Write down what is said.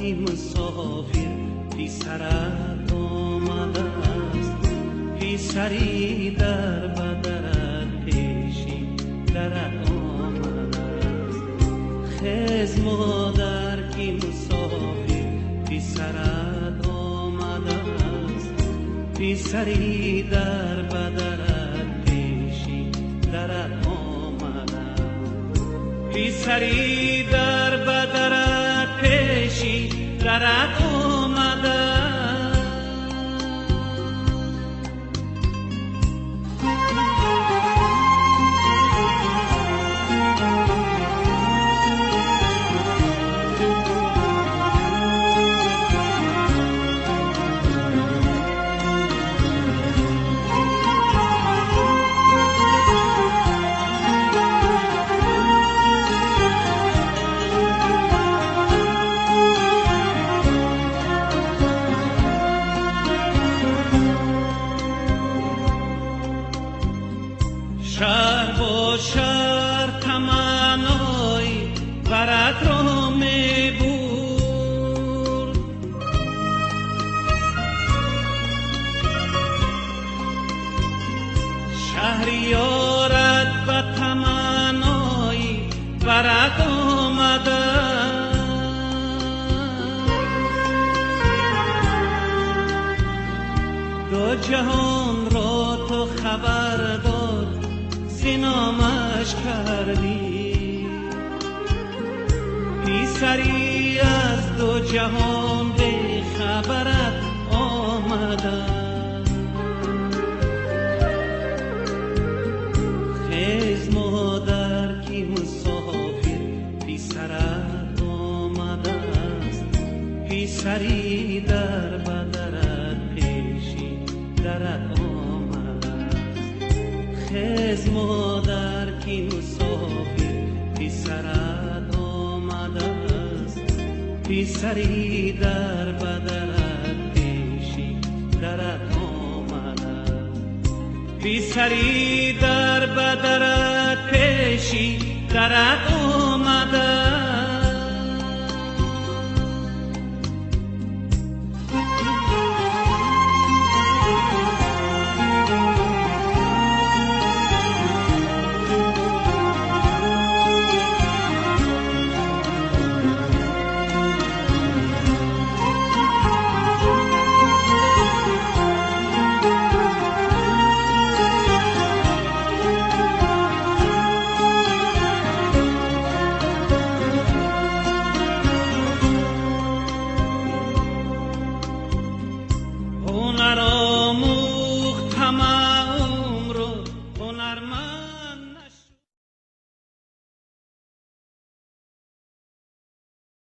ки мусофир писарат омадааст, писари дар ба дарат пеши дарат омадааст. Хез модар ки мусофир писарат омадааст, писари дар ба дарат пеши дарат омадааст, писари дар ба дарат пеши дарат омадааст. Шаҳр бо шаҳр таманнои баратро мебурд, шаҳриёрат ба таманнои барат омада. Ду ҷаҳонро ту хабар дод, зиномаш кардӣ, писари аз ду ҷаҳон бехабарат омада. Хез модар ки мусофир писарат омадааст, писари дар ба дарат пеши дарат омадааст. Хез модар ки мусофир писарат омадааст, писари дар ба дарат пеши дарат омадааст, писари дар ба дарат пеши дарат омадааст.